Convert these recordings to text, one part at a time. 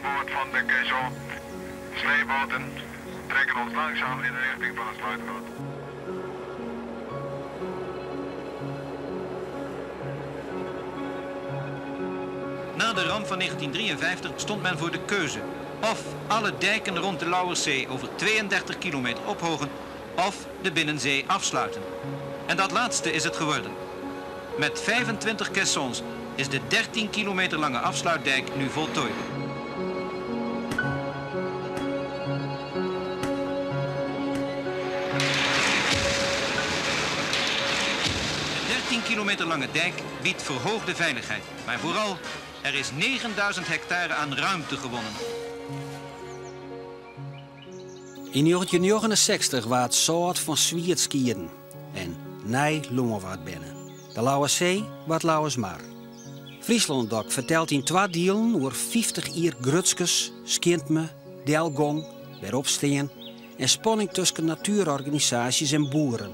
Aan boord van de caisson. Sleepboten trekken ons langzaam in de richting van het sluitgat. Na de ramp van 1953 stond men voor de keuze. Of alle dijken rond de Lauwerszee over 32 kilometer ophogen, of de binnenzee afsluiten. En dat laatste is het geworden. Met 25 caissons is de 13 kilometer lange afsluitdijk nu voltooid. De 13 kilometer lange dijk biedt verhoogde veiligheid. Maar vooral, er is 9000 hectare aan ruimte gewonnen. Yn 1969 waard sâlt fan swiet skieden en nij lân waard berne. De Lauwerssee waard Lauwersmar. Fryslân Dok fertelt yn twa dielen oer 50 jier grutskens, skientme, delgong, wer opstean en spanning tusken natuerorganisaasjes en boeren.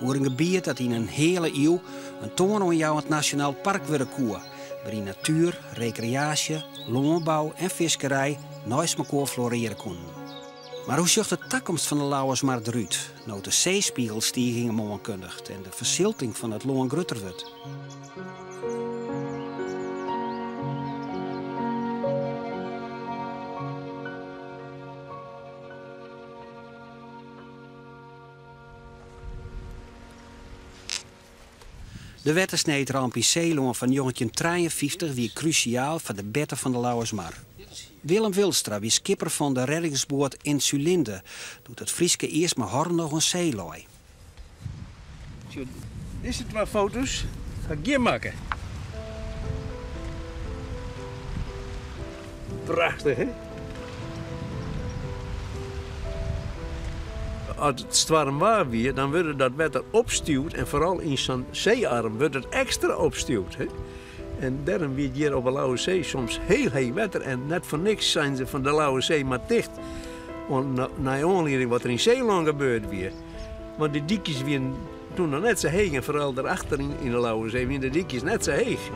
Oer in gebiet dat yn in heale iuw in toanoanjouwend nasjonaal park wurde koe, wêryn natuer, rekreaasje, lânbou en fiskerij neist mekoar florearje koenen. Mar hoe sjocht de takomst fan de Lauwersmar derút, no't de seespegelstiging him oankundiget en de fersilting fan it lân grutter wurdt? De wettersneedramp yn Seelân fan 1953 wie krúsjaal foar de berte fan de Lauwersmar. Willem Wilstra wie skipper fan de rêdingsboat Insulinde doe't it Fryske Eastmahorn noch oan see lei. Dizze twa foto's ha ik hjir makke. Prachtich, hè? As it stoarmwaar wie, dan wurde dat wetter opstjoerd en foaral yn sa'n seearm wurdt it ekstra opstjoerd. Hè? En dêrom wie it hjir op 'e Lauwerssee soms hiel heech wetter en net foar niks seinen se fan de Lauwerssee moat ticht, oan nei oanlieding wat der yn Seelân gebeurd wie. Want dy dykjes wienen toen noch net sa heech en foaral derachter yn de Lauwerssee wienen de dykjes net sa heech.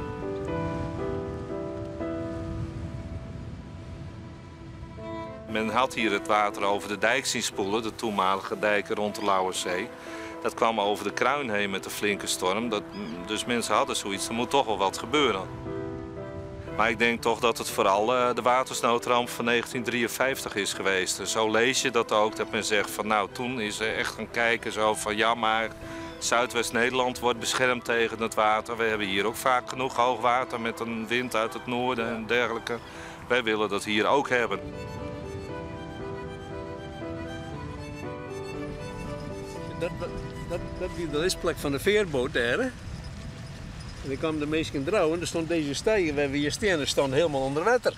Men had hier het water over de dijk zien spoelen, de toenmalige dijken rond de Lauwerszee. Dat kwam over de kruin heen met de flinke storm. Dat, dus mensen hadden zoiets, er moet toch wel wat gebeuren. Maar ik denk toch dat het vooral eh, de watersnoodramp van 1953 is geweest. En zo lees je dat ook, dat men zegt van nou toen is er echt gaan kijken zo van ja maar Zuidwest-Nederland wordt beschermd tegen het water. We hebben hier ook vaak genoeg hoogwater met een wind uit het noorden en dergelijke. Wij willen dat hier ook hebben. Dat, dat, dat wie de lisplek fan de fearboat dêr. En dan kwamen de minsken drouwen en der stond dizze steiger wêr't we hjir stean, stond hielendal ûnder wetter.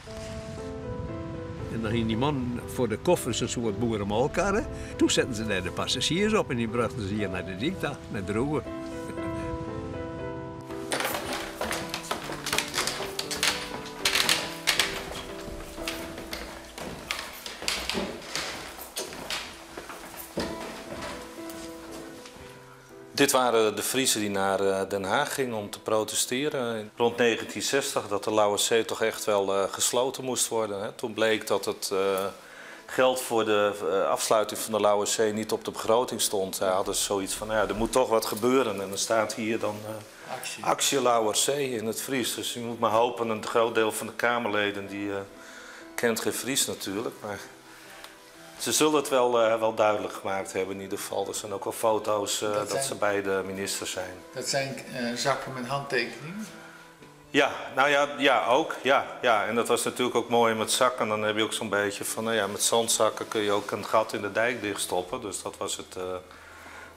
En dan hiene dy mannen foar de koffers in soart boeremolkarre. Toen setten se dêr de passazjiers op en dy brachten se hjir nei de dyk ta, nei Droege. Dit waren de Friezen die naar eh, Den Haag gingen om te protesteren. Rond 1960 dat de Lauwerszee toch echt wel eh, gesloten moest worden. Hè. Toen bleek dat het eh, geld voor de afsluiting van de Lauwerszee niet op de begroting stond. Zij hadden zoiets van, nou ja, er moet toch wat gebeuren. En dan staat hier dan Actie, Actie Lauwerszee in het Fries. Dus je moet maar hopen, een groot deel van de Kamerleden die kent geen Fries natuurlijk. Maar ze zullen het wel, wel duidelijk gemaakt hebben in ieder geval. Er zijn ook wel foto's dat, dat ze bij de minister zijn. Dat zijn zakken met handtekeningen? Ja, nou ja, ja ook. Ja, ja. En dat was natuurlijk ook mooi met zakken. Dan heb je ook zo'n beetje van, nou ja, met zandzakken kun je ook een gat in de dijk dichtstoppen. Dus dat was het,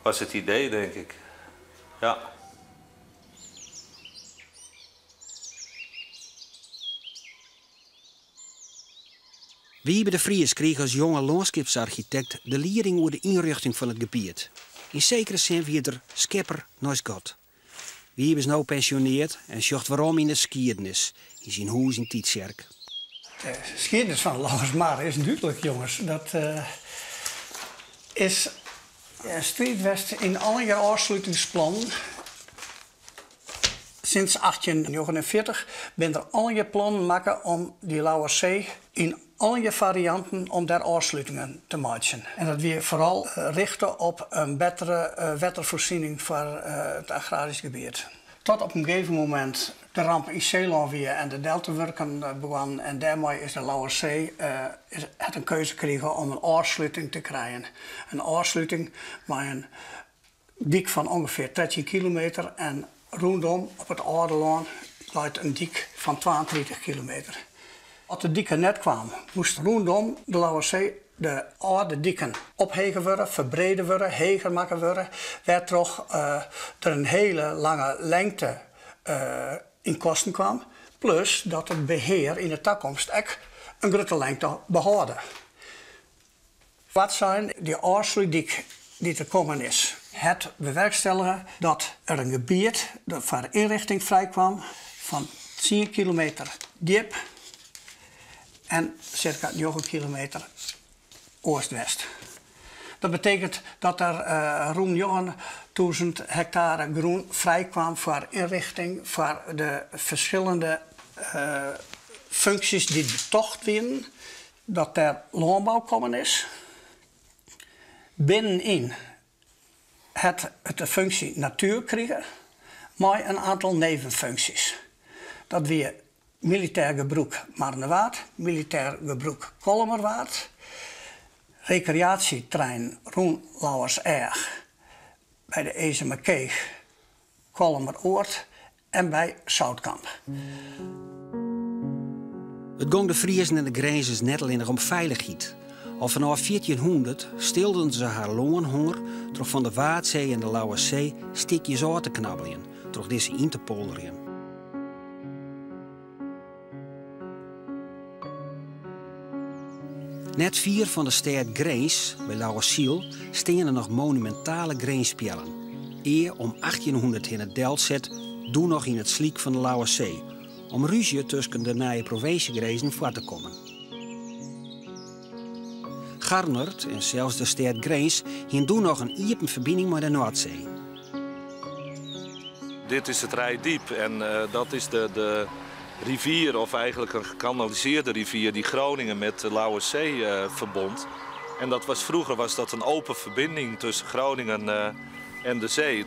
was het idee, denk ik. Ja. Wiebe de Vries krige as jonge lânskipsarchitekt de lieding oer de ynrjochting fan it gebiet. Yn sekere sin wie er skipper neist God. Wiebe is no pensjoneard en sjocht werom yn de skiednis yn syn hûs yn Tytsjerk. De skiednis fan Lauwersmar is dúdlik, jonges. Dat uh, is in striid west yn allegear ôfslutingsplannen. Sinds 1849 binne der allegear plannen makke om dy Lauwerssee yn allegear farianten om dêr ôfslutingen te meitsjen. En dat wie foaral richte op in bettere wetterfoarsiening foar it agrarysk gebiet. Tot op in gegeven momint de ramp yn Seelân wie en de deltawurken begonnen en dêrmei is de Lauwerssee hat in keuze krige om in ôfsluting te krijen. In ôfsluting mei in dyk fan ûngefear 13 kilometer en rûndom op it âlde lân leit in dyk fan 32 kilometer. As de dyk der net kwaam, moast rûndom de Lauwerssee de âlde diken ophege wurde, ferbrede wurde, heger makke wurde, wêrtroch der in hele lange lengte yn kosten kwam, plus dat it behear yn de takomst ek in grutte lengte behâlde. Koartsein, dy ôfslútdyk dy't der kommen is, hat bewerkstellige dat der in gebiet foar ynrichting frijkwam fan tsien kilometer djip en sirka njoggen kilometer oast-west. Dat betekent dat der rûn 9000 hektare grûn frijkwam foar ynrichting foar de ferskillende funksjes dy't betocht wienen. Dat der lânbou kommen is. Binnenyn hat it de funksje natuer krige mei in oantal nevenfunksjes. Dat wie militêr gebrûk Marnewaard, militêr gebrûk Kollumerwaard, rekreaasjeterrein rûn Lauwerseach by de Ezumakeech, Kollumeroard en by Zoutkamp. It gong de Friezen en de Grinzers net allinnich om feilichheid. Al fanôf 1400 stilden se har lânhonger troch fan de Waadsee en de Lauwerssee stikjes ôf te knabbeljen, troch dizze yn te polderjen. Net fier fan de stêd Grins, by Lauwersyl, steane noch monumintale grinspeallen. Ea om 1800 hinne delset, doe noch yn it slyk fan de Lauwerssee, om rúzje tusken de nije provinsjegrinzen foar te kommen. Garnwerd en sels de stêd Grins hiene doe noch in iepen ferbining mei de Noardsee. Dit is it Reitdiep en dat is de, de rivier, of eigenlijk een gekanaliseerde rivier, die Groningen met de Lauwerszee uh, verbond. En dat was, vroeger was dat een open verbinding tussen Groningen uh, en de zee.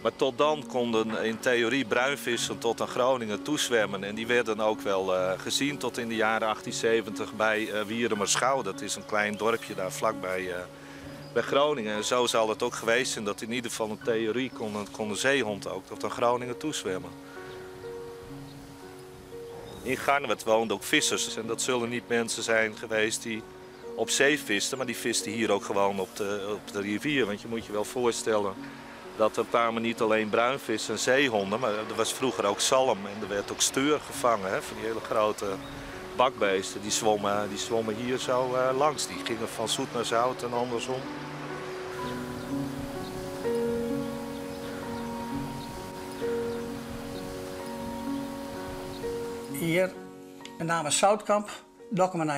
Maar tot dan konden in theorie bruinvissen tot aan Groningen toezwemmen. En die werden ook wel uh, gezien tot in de jaren 1870 bij uh, Wierumerschouw. Dat is een klein dorpje daar vlakbij uh, bij Groningen. En zo zal het ook geweest zijn dat in ieder geval in theorie kon, kon de zeehond ook tot aan Groningen toezwemmen. In Garnwerd woonden ook vissers. En dat zullen niet mensen zijn geweest die op zee visten, maar die visten hier ook gewoon op de, op de rivier. Want je moet je wel voorstellen dat er kwamen niet alleen bruinvissen en zeehonden, maar er was vroeger ook zalm en er werd ook steur gevangen. Hè, van die hele grote bakbeesten. Die zwommen, die zwommen hier zo uh, langs. Die gingen van zoet naar zout en andersom. Hier, met name Zoutkamp, Dokkum en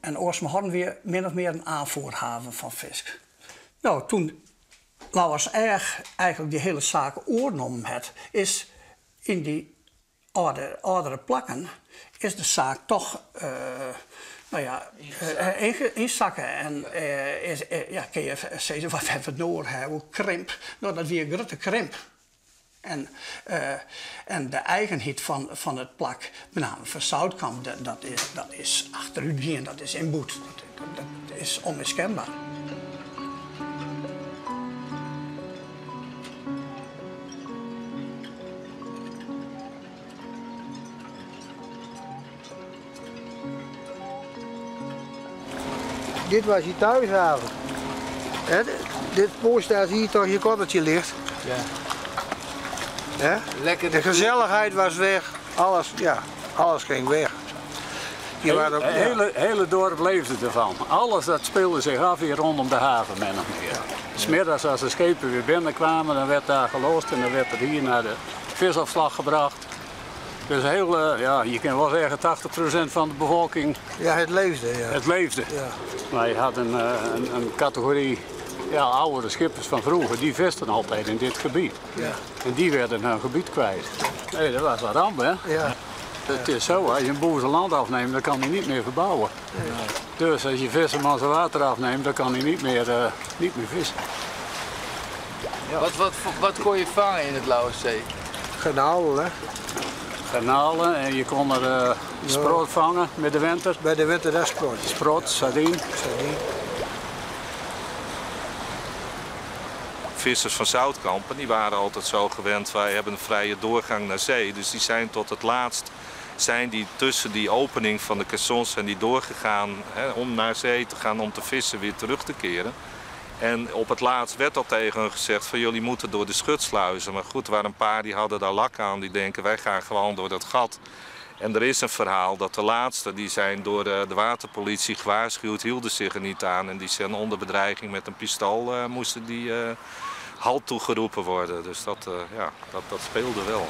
en Easterhorn wie min of mear in aanvoerhaven fan fisk. No, toen Lauwerseach eigenlijk dy hiele saak oernommen hat, is yn dy âlde, âldere plakken is de saak toch uh, no ja, uh, ynsakke. En uh, is, ja, kinne je sizze, wat hawwe we it no oer ha, krimp. No, dat wie in grutte krimp. En, en de eigenheid fan, fan it plak, benammen foar Zoutkamp, dat, dat, is, dat is achterútgien, dat is ynboet. Dat, dat, dat is onmiskenbaar. Dit was je thuishaven. Hè, dit mooiste als hier toch je kottertje ligt. Ja. Hè? Lekker. De gezelligheid was weg. Alles, ja, alles ging weg. Je Hele, ook, ja. hele, hele dorp leefde ervan. Alles dat speelde zich af hier rondom de haven, min of meer. 's Middags als de schepen weer binnenkwamen, dan werd daar geloosd en dan werd het hier naar de visafslag gebracht. Dus heel, eh, ja, je kan wel zeggen 80% van de bevolking. Ja, het leefde. Ja. Het leefde. Ja. Wij hadden een, eh, een, een categorie Ja, oude schippers van vroeger, die visten altijd in dit gebied. Ja. En die werden hun gebied kwijt. Nee, dat was een ramp, hè? Ja. Het is zo, als je een boer zijn land afneemt, dan kan hij niet meer verbouwen. Dus als je visserman zijn water afneemt, dan kan hij niet meer, niet meer vissen. Wat, wat, wat kon je vangen in het Lauwerszee? Garnalen, hè? Garnalen en je kon er sproot vangen met de winter. Bij de winter dat sproot. Sproot, sardine. Sardine. Vissers van Zoutkampen die waren altijd zo gewend, wij hebben een vrije doorgang naar zee. Dus die zijn tot het laatst zijn die tussen die opening van de caissons zijn die doorgegaan, hè, om naar zee te gaan, om te vissen, weer terug te keren. En op het laatst werd al tegen hun gezegd van jullie moeten door de schutsluizen. Maar goed, er waren een paar die hadden daar lak aan, die denken wij gaan gewoon door dat gat. En er is een verhaal dat de laatste, die zijn door de waterpolitie gewaarschuwd, hielden zich er niet aan. En die zijn onder bedreiging met een pistool, moesten die halt toegeroepen worden. Dus dat speelde wel.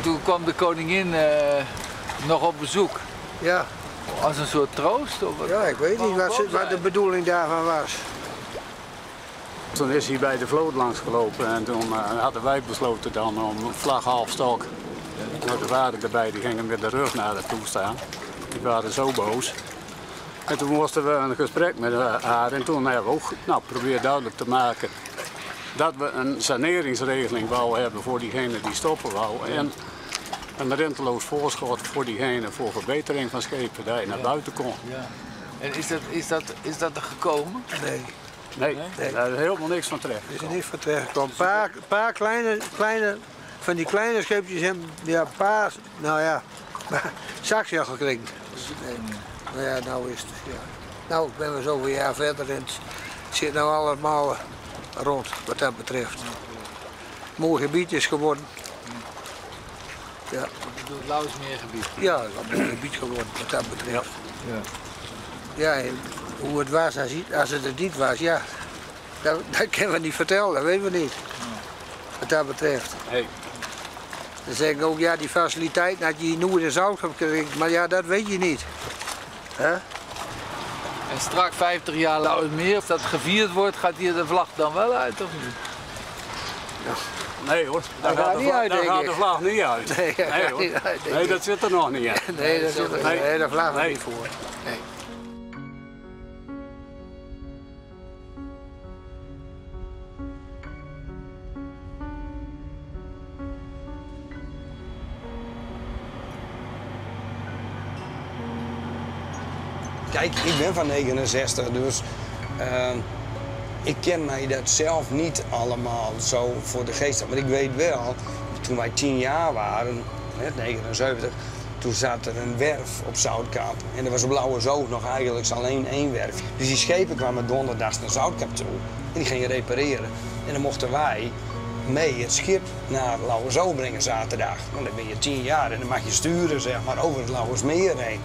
Toen kwam de koningin nog op bezoek. Ja. Als een soort troost? Of wat? Ja, ik weet niet wat de bedoeling daarvan was. Toen is hij bij de vloot langsgelopen en toen hadden wij besloten dan om vlag half stok. Nou, de waren erbij, die gingen met de rug naar haar toe staan. Die waren zo boos. En toen moesten we een gesprek met haar en toen hebben we ook, probeerd duidelijk te maken dat we een saneringsregeling wouden hebben voor diegene die stoppen wou. En een renteloos voorschot voor diegene voor verbetering van schepen, dat je naar buiten kon. Ja. En is dat er gekomen? Nee. Nee, Nee. daar is helemaal niks van terecht. Er is er niks van terecht gekomen. Een paar kleine, kleine, van die kleine scheepjes hebben, ja, een paar, nou ja, maar zakgeld gekregen. Nee. Nou ja, nou is het, ja. Nou, ik ben weer zoveel jaar verder en het zit nou allemaal rond wat dat betreft. Mooi gebied is geworden. Ja. Je bedoelt het Lauwersmeergebied? Ja, het is een mooi gebied geworden wat dat betreft. Ja. Ja, en hoe het was als het er niet was, ja. Dat kunnen we niet vertellen, dat weten we niet. Wat dat betreft. Nee. Dan zeg ik ook, ja, die faciliteit dat je hier in Zoutkamp krijgt, maar ja, dat weet je niet. Hè? En strak 50 jaar Lauwersmeer, als dat gevierd wordt, gaat hier de vlag dan wel uit of niet? Ja. Nee hoor, daar Hij gaat gaat niet uit, daar denk gaat ik. de vlag niet uit. Nee, hij Nee, gaat hoor. niet uit, denk Nee, ik. dat zit er nog niet in. Nee, dat zit er Nee. nee, daar vlag Nee. niet voor. Nee. Kijk, ik ben van 69, dus ik ken mij dat zelf niet allemaal zo voor de geest. Maar ik weet wel, toen wij 10 jaar waren, net 79, toen zat er een werf op Zoutkamp. En er was op Lauwersoog nog eigenlijk alleen één werf. Dus die schepen kwamen donderdags naar Zoutkamp toe en die gingen repareren. En dan mochten wij mee het schip naar Lauwersoog brengen zaterdag. Want dan ben je 10 jaar en dan mag je sturen, over het Lauwersmeer heen.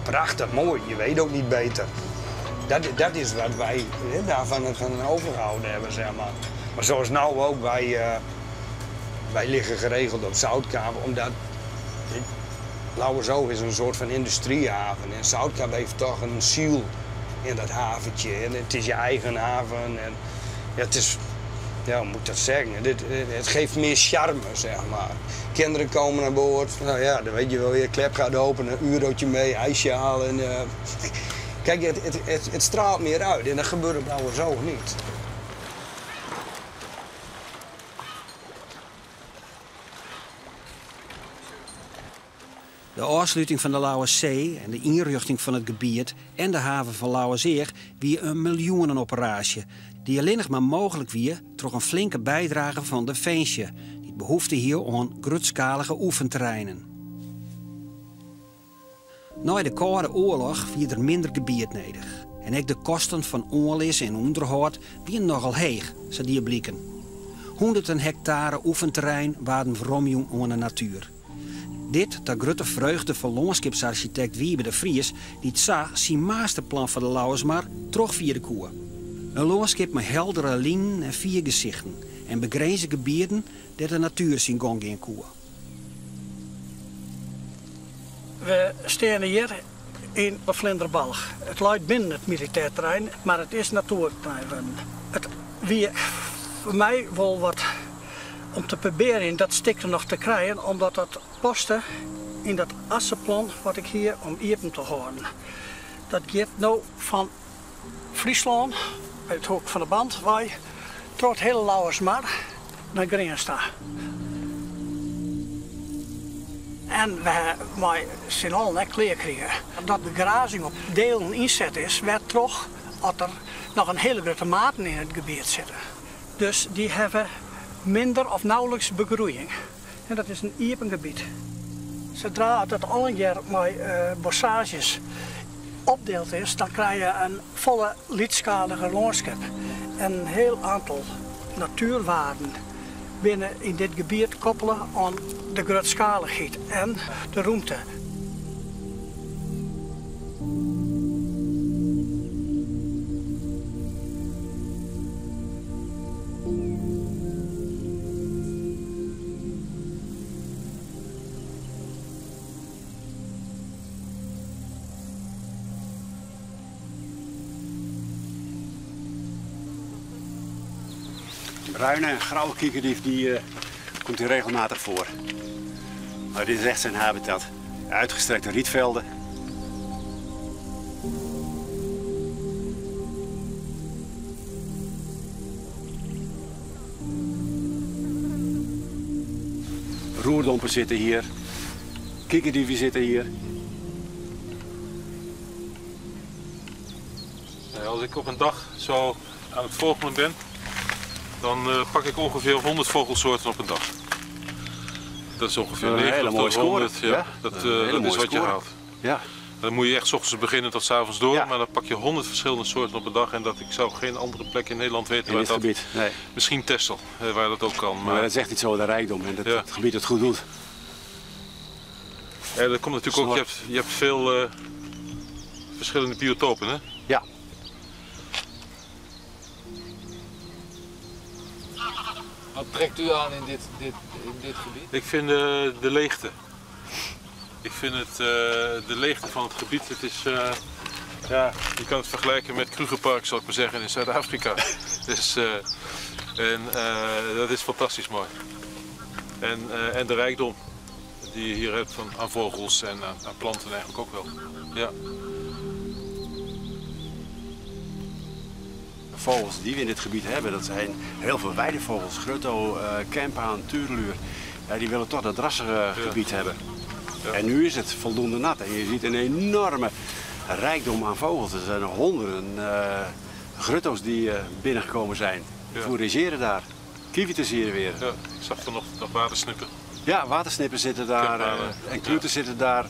Prachtig, mooi, je weet ook niet beter. Dat is wat wij, hè, daarvan van overgehouden hebben. Maar zoals nou ook, wij liggen geregeld op Zoutkamp, omdat Lauwersoog is een soort van industriehaven. En Zoutkamp heeft toch een ziel in dat haventje. En het is je eigen haven. En, ja, het is, ja, hoe moet ik dat zeggen? Het geeft meer charme. Kinderen komen naar boord, nou ja, dan weet je wel weer, klep gaat open, een eurootje mee, ijsje halen. En kijk, het straalt meer uit en dat gebeurt op Lauwersoog niet. De afsluiting van de Lauwerszee en de inrichting van het gebied en de haven van Lauwerseer wie een miljoenenoperatie die alleen nog maar mogelijk wie door een flinke bijdrage van Defensie, die behoefte hier aan grootschalige oefenterreinen. Na de Koude Oorlog wie er minder gebied nodig en ook de kosten van oorlog en onderhoud wien nogal heeg, zo die blikken. Honderden hectare oefenterrein waren verromjong aan de natuur. Dit ter grote vreugde van landschapsarchitect Wiebe de Vries, die het zijn masterplan voor de Lauwersmar terugvierde koer. Een landschap met heldere lijnen en vier gezichten en begrenzen gebieden dat de natuur zijn gang in koer. We staan hier yn de Vlinderbalg. It leit binnen it militêr terrein, mar it is natoerterrein wurden. It wie foar my wol wat om te probearjen dat stik der noch te krijen, omdat dat paste yn dat asseplan wat ik hie om iepen te hâlden. Dat giet no fan Fryslân, by it Hoek fan de Band wei, troch it hiele Lauwersmar nei Grins ta. En we ha mei syn allen ek klear krige dat de grazing op delen ynset is, wêrtroch at der noch in hiele grutte maten yn it gebiet sitte. Dus dy hawwe minder of nauwelijks begroeiing. En dat is in iepen gebiet. Sadra it allegear mei bossaazjes opdield is, dan krije je in folle lytsskaliger lânskip. En in hiel oantal natuerwaarden binne yn dit gebiet koppele oan de grutskalichheid en de rûmte. Bruine en grauwe kiekendief die, komt hier regelmatig voor. Maar dit is echt zijn habitat. Uitgestrekte rietvelden. Roerdompen zitten hier. Kiekendieven zitten hier. Als ik op een dag zo aan het vogelen ben, dan pak ik ongeveer 100 vogelsoorten op een dag. Dat is ongeveer Een hele 90 mooie tot score. 100. Ja, Ja, dat, een hele dat is mooie wat je score. haalt. Ja. Dan moet je echt 's ochtends beginnen tot 's avonds door, maar dan pak je 100 verschillende soorten op een dag. En dat ik zou geen andere plek in Nederland weten In waar dit dat gebied, nee. Misschien Texel, waar dat ook kan. Maar dat zegt iets over de rijkdom en dat het gebied het goed doet. Ja, dat komt natuurlijk ook, je hebt veel verschillende biotopen, hè? Ja. Wat trekt u aan in dit gebied? Ik vind de leegte. Ik vind de leegte van het gebied, het is, ja, je kan het vergelijken met Krugerpark, zal ik maar zeggen, in Zuid-Afrika. Dus, en dat is fantastisch mooi. En de rijkdom die je hier hebt aan vogels en aan planten eigenlijk ook wel. Ja. De vogels die we in dit gebied hebben, dat zijn heel veel weidevogels, grutto, kemphaan, tureluur. Ja, die willen toch dat drassige gebied hebben. En nu is het voldoende nat en je ziet een enorme rijkdom aan vogels. Er zijn honderden grutto's die binnengekomen zijn. Fourageren daar. Kieviten zie je weer. Ja, ik zag er nog watersnippen. Ja, watersnippen zitten daar, Kemphanen. en kluten zitten daar.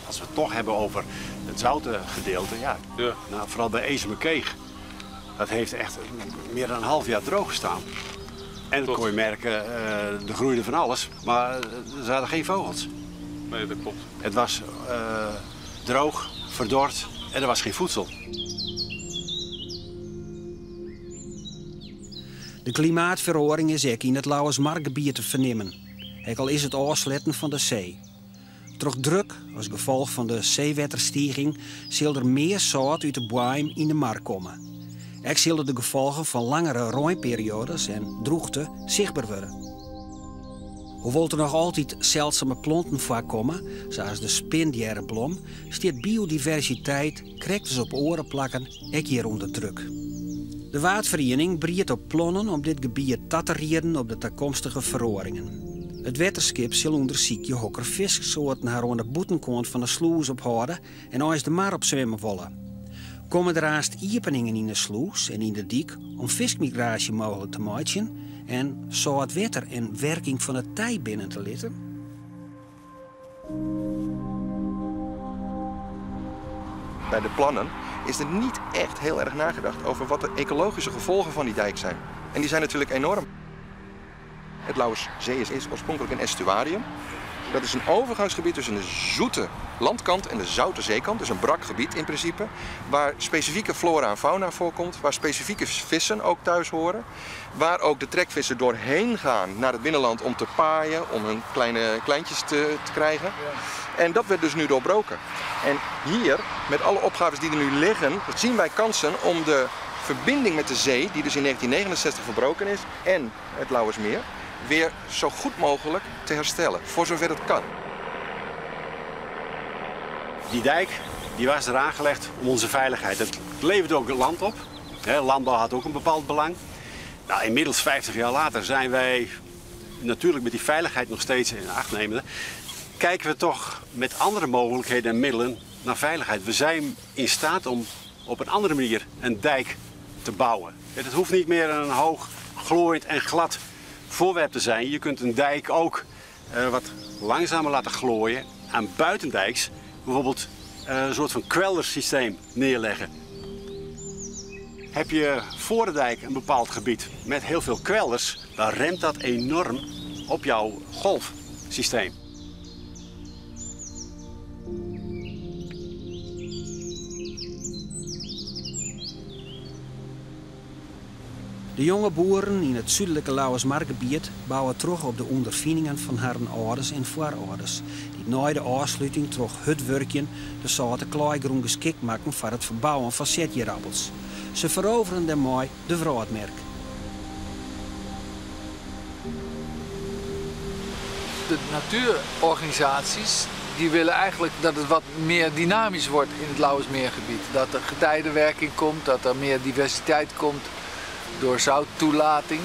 Als we het toch hebben over het zoute gedeelte, ja. Nou, vooral bij Ezumakeeg. Dat heeft echt meer dan een half jaar droog gestaan. En dat kon je merken, er groeide van alles, maar er zaten geen vogels. Nee, dat klopt. Het was droog, verdord en er was geen voedsel. De klimaatverandering is ook in het Lauwersmargebied te vernemen. Ook al is het afsluiten van de zee. Troch druk, als gevolg van de zeewetterstijging, zal er meer zout uit de boaiem in de mar komen. Ook zullen de gevolgen van langere rooiperiodes en droogte zichtbaar worden. Hoewel er nog altijd zeldzame planten voorkomen, zoals de spindierenblom, staat biodiversiteit, krijgt op oren plakken, ook hier onder druk. De Waadvereniging briedt op plannen om dit gebied ta te rieden op de toekomstige veranderingen. Het wetterskip zal onderzoeken hokker vissoorten haar aan de boetenkant van de sloes ophouden en als de mar op zwemmen willen. Komen er haast iepeningen in de sloes en in de diek om vismigratie mogelijk te maken en zout wetter en werking van het tij binnen te litten? Bij de plannen is er niet echt heel erg nagedacht over wat de ecologische gevolgen van die dijk zijn. En die zijn natuurlijk enorm. Het Lauwerszee is oorspronkelijk een estuarium. Dat is een overgangsgebied tussen de zoete landkant en de zoute zeekant. Dus een brak gebied in principe. Waar specifieke flora en fauna voorkomt. Waar specifieke vissen ook thuis horen. Waar ook de trekvissen doorheen gaan naar het binnenland om te paaien. Om hun kleine kleintjes te krijgen. En dat werd dus nu doorbroken. En hier, met alle opgaves die er nu liggen, zien wij kansen om de verbinding met de zee, die dus in 1969 verbroken is, en het Lauwersmeer, weer zo goed mogelijk te herstellen, voor zover het kan. Die dijk die was er aangelegd om onze veiligheid. Het leverde ook het land op. Landbouw had ook een bepaald belang. Inmiddels 50 jaar later zijn wij natuurlijk met die veiligheid nog steeds in acht nemende, kijken we toch met andere mogelijkheden en middelen naar veiligheid. We zijn in staat om op een andere manier een dijk te bouwen. Het hoeft niet meer een hoog, glooiend en glad voorwerp te zijn. Je kunt een dijk ook wat langzamer laten glooien aan buitendijks. Bijvoorbeeld een soort van kweldersysteem neerleggen. Heb je voor de dijk een bepaald gebied met heel veel kwelders, dan remt dat enorm op jouw golfsysteem. De jonge boeren in het zuidelijke Lauwersmargebied bouwen terug op de ondervindingen van haar ouders en voorouders, die na de afsluiting terug het werkjen de zoute kleigrond geschikt maken voor het verbouwen van zetjerappels. Ze veroveren daarmee de wrâldmerk. De natuurorganisaties die willen eigenlijk dat het wat meer dynamisch wordt in het Lauwersmeergebied. Dat er getijdenwerking komt, dat er meer diversiteit komt door zouttoelating.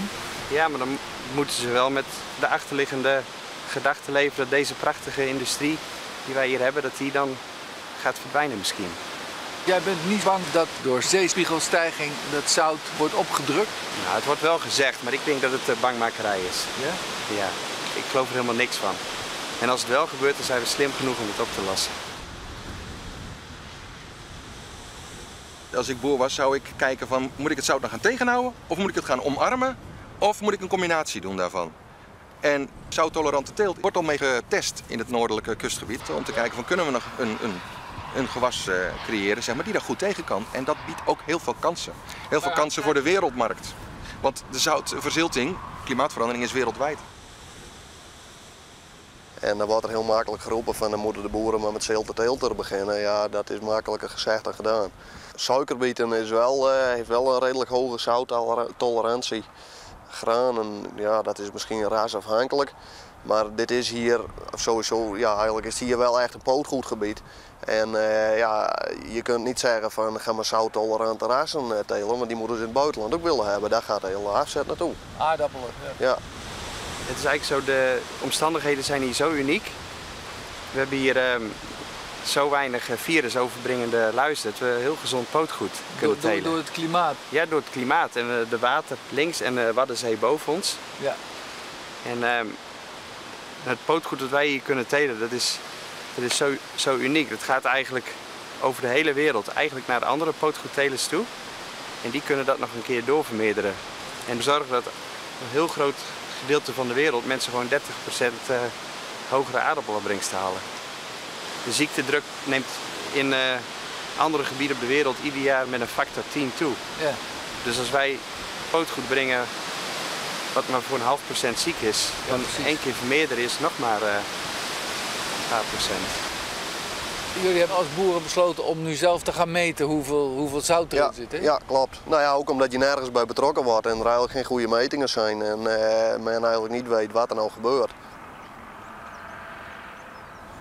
Ja, maar dan moeten ze wel met de achterliggende gedachte leven dat deze prachtige industrie die wij hier hebben, dat die dan gaat verdwijnen misschien. Jij bent niet bang dat door zeespiegelstijging dat zout wordt opgedrukt? Het wordt wel gezegd, maar ik denk dat het bangmakerij is. Ja? Ja, ik geloof er helemaal niks van. En als het wel gebeurt, dan zijn we slim genoeg om het op te lossen. Als ik boer was, zou ik kijken van, moet ik het zout nou gaan tegenhouden? Of moet ik het gaan omarmen? Of moet ik een combinatie doen daarvan? En zouttolerante teelt wordt al mee getest in het noordelijke kustgebied. Om te kijken van, kunnen we nog een gewas creëren, die daar goed tegen kan. En dat biedt ook heel veel kansen. Heel veel kansen voor de wereldmarkt. Want de zoutverzilting, klimaatverandering is wereldwijd. En dan wordt er heel makkelijk geroepen van dan moeten de boeren maar met zilte teelt beginnen. Ja, dat is makkelijker gezegd dan gedaan. Suikerbieten heeft wel een redelijk hoge zouttolerantie. Granen, ja, dat is misschien rasafhankelijk. Maar dit is hier sowieso, ja, eigenlijk is het hier wel echt een pootgoedgebied. En je kunt niet zeggen van ga maar zouttolerante rassen telen, want die moeten ze in het buitenland ook willen hebben. Daar gaat de hele afzet naartoe. Aardappelen, ja. Ja. Het is eigenlijk zo, de omstandigheden zijn hier zo uniek. We hebben hier zo weinig virusoverbrengende luizen dat we heel gezond pootgoed kunnen Door telen. het klimaat? Ja, door het klimaat en de water links en de Waddenzee boven ons. En het pootgoed dat wij hier kunnen telen, dat is zo uniek. Dat gaat eigenlijk over de hele wereld, eigenlijk naar de andere pootgoedtelers toe. En die kunnen dat nog een keer doorvermeerderen. En zorgen dat een heel groot gedeelte van de wereld mensen gewoon 30% hogere aardappelopbrengst halen. De ziektedruk neemt in andere gebieden op de wereld ieder jaar met een factor 10 toe. Dus als wij pootgoed brengen wat maar voor een half procent ziek is, dan één keer vermeerderen is nog maar een paar procent. Jullie hebben als boeren besloten om nu zelf te gaan meten hoeveel zout erin zit, hè? Ja, klopt. Ook omdat je nergens bij betrokken wordt en er eigenlijk geen goede metingen zijn en men eigenlijk niet weet wat er nou gebeurt.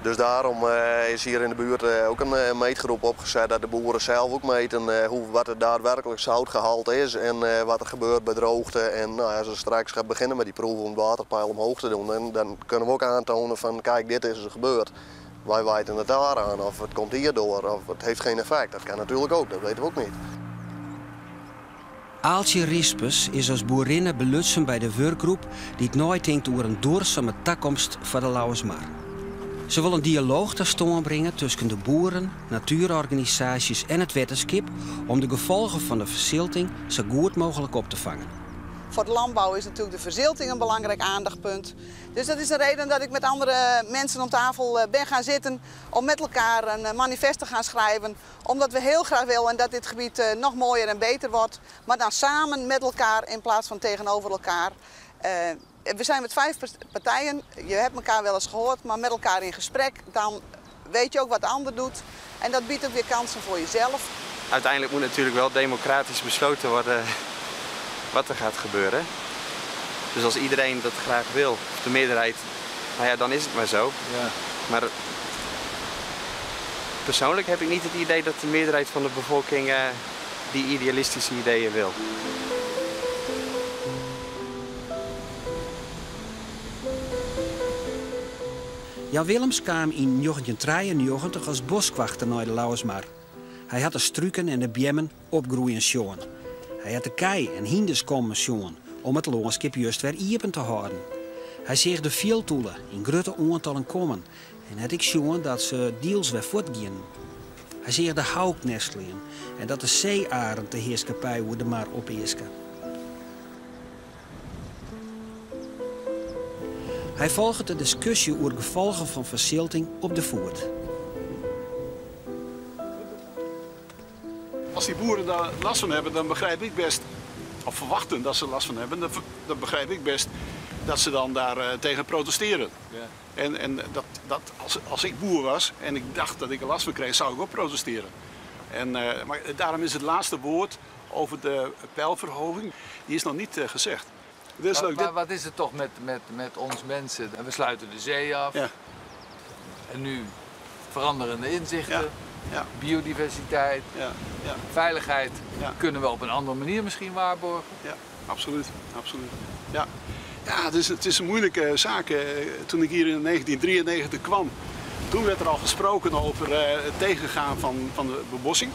Dus daarom is hier in de buurt ook een meetgroep opgezet dat de boeren zelf ook meten wat het daadwerkelijk zoutgehalte is en wat er gebeurt bij droogte. En als we straks gaan beginnen met die proeven om het waterpeil omhoog te doen, dan kunnen we ook aantonen van kijk, dit is er gebeurd. Wij wijten het daaraan of het komt hierdoor of het heeft geen effect. Dat kan natuurlijk ook, dat weten we ook niet. Aaltje Rispes is als boerinne belutsen bij de werkgroep die het nooit denkt over een duurzame toekomst voor de Lauwersmar. Ze wil een dialoog tot stand brengen tussen de boeren, natuurorganisaties en het wetenschap om de gevolgen van de verzilting zo goed mogelijk op te vangen. Voor de landbouw is natuurlijk de verzilting een belangrijk aandachtpunt. Dus dat is de reden dat ik met andere mensen om tafel eh, ben gaan zitten om met elkaar een eh, manifest te gaan schrijven. Omdat we heel graag willen dat dit gebied eh, nog mooier en beter wordt. Maar dan samen met elkaar in plaats van tegenover elkaar. We zijn met vijf partijen, je hebt elkaar wel eens gehoord, maar met elkaar in gesprek, dan weet je ook wat de ander doet. En dat biedt ook weer kansen voor jezelf. Uiteindelijk moet natuurlijk wel democratisch besloten worden wat er gaat gebeuren. Dus als iedereen dat graag wil, of de meerderheid, nou ja, dan is het maar zo. Ja. Maar persoonlijk heb ik niet het idee dat de meerderheid van de bevolking eh, die idealistische ideeën wil. Jan Willems kaam yn 1993 as boskwachter nei de Lauwersmar. Hy hat de struken en de beammen opgroeien sjoen. Hy hat de kij en hynders kommen sjoen om it lânskip just wer iepen te hâlden. Hy seach de fjildûle yn grutte oantallen kommen en hat ek sjoen dat se diels wer fuortgienen. Hy seach de hauk nesteljen en dat de see-arend de hearskippij oer de mar opeaske. Hy folget de diskusje oer gefolgen fan fersilting op de foet. Als die boeren daar last van hebben, dan begrijp ik best, of verwachten dat ze last van hebben, dan, dan begrijp ik best dat ze dan daar uh, tegen protesteren. Ja. En, en dat, dat, als, als ik boer was en ik dacht dat ik er last van kreeg, zou ik ook protesteren. En, uh, maar daarom is het laatste woord over de peilverhoging, die is nog niet uh, gezegd. Dit is maar, leuk. Maar wat is het toch met, met, met ons mensen? We sluiten de zee af. Ja. En nu veranderende inzichten. Ja. Ja. Biodiversiteit, ja. Ja. veiligheid kunnen we op een andere manier misschien waarborgen. Ja, absoluut. absoluut. Ja. Ja, het is, het is een moeilijke zaak. Toen ik hier in 1993 kwam, toen werd er al gesproken over het tegengaan van, van de bebossing.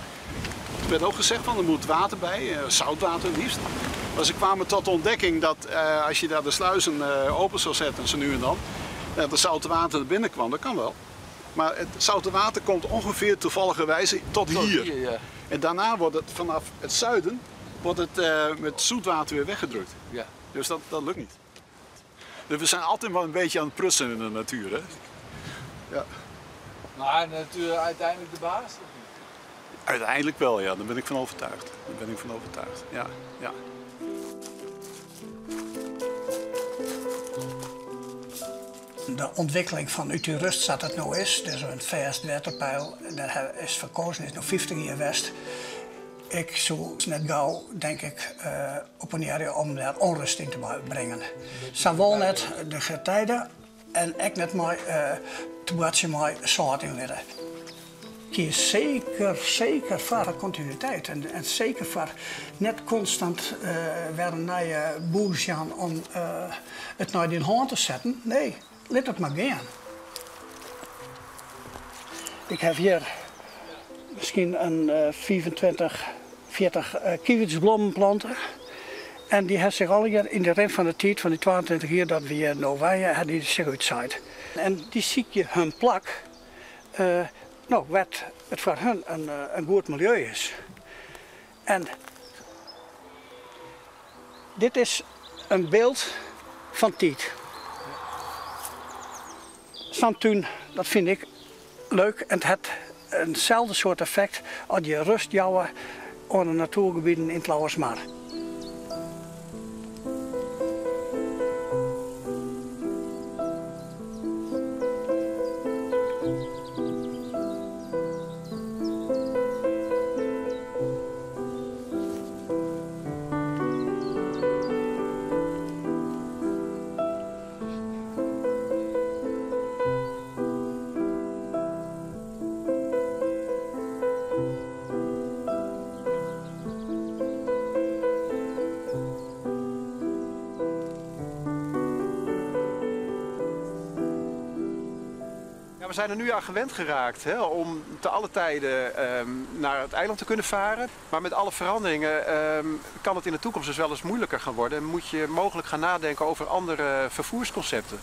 Er werd ook gezegd van er moet water bij, zoutwater het liefst. Maar ze kwamen tot de ontdekking dat als je daar de sluizen open zou zetten, zo nu en dan, dat het zoute water er binnen kwam. Dat kan wel. Maar het zoute water komt ongeveer toevalligerwijze tot, tot hier. hier ja. En daarna wordt het vanaf het zuiden wordt het, uh, met zoetwater weer weggedrukt. Ja. Dus dat, dat lukt niet. Dus we zijn altijd wel een beetje aan het prutsen in de natuur. Hè? Ja. Maar de natuur uiteindelijk de baas? Of niet? Uiteindelijk wel, ja. Daar ben ik van overtuigd. Daar ben ik van overtuigd, ja. ja. De ontwikkeling fan Ut Dyn Rust sa't it no is, dus in fêst wetterpeil, dêr is foar kozen, is no 50 jier west. Ik soe net gau, denk ik, uh, opponearje om dêr ûnrêst yn te bringen. Sawol net de getijden en ek net mei uh, te boartsjen mei sâlt ynlitte. Kies seker, seker foar kontinuïteit en, en seker foar net konstant uh, wer in nije bûs jaan om uh, it nei dyn hân te setten. Nee, lit it mar gean. Ik haw hjir miskien in 25, 40 kievitsblommen plante. En dy ha sich allegear yn de rin fan de tiid fan dy 22 jier dat we hjir no wenje, ha dy sich útsaaid. En dy sykje hun plak, uh, no, wêr't it foar hun in, in goed miljeu is. En dit is in byld fan tiid. Sa'n tún, dat fyn ik leuk en it hat inselde soart effekt as je rust jouwe oan de natoergebieten yn it Lauwersmar. We zijn er nu aan gewend geraakt hè, om te alle tijden naar het eiland te kunnen varen. Maar met alle veranderingen kan het in de toekomst dus wel eens moeilijker gaan worden. En moet je mogelijk gaan nadenken over andere vervoersconcepten.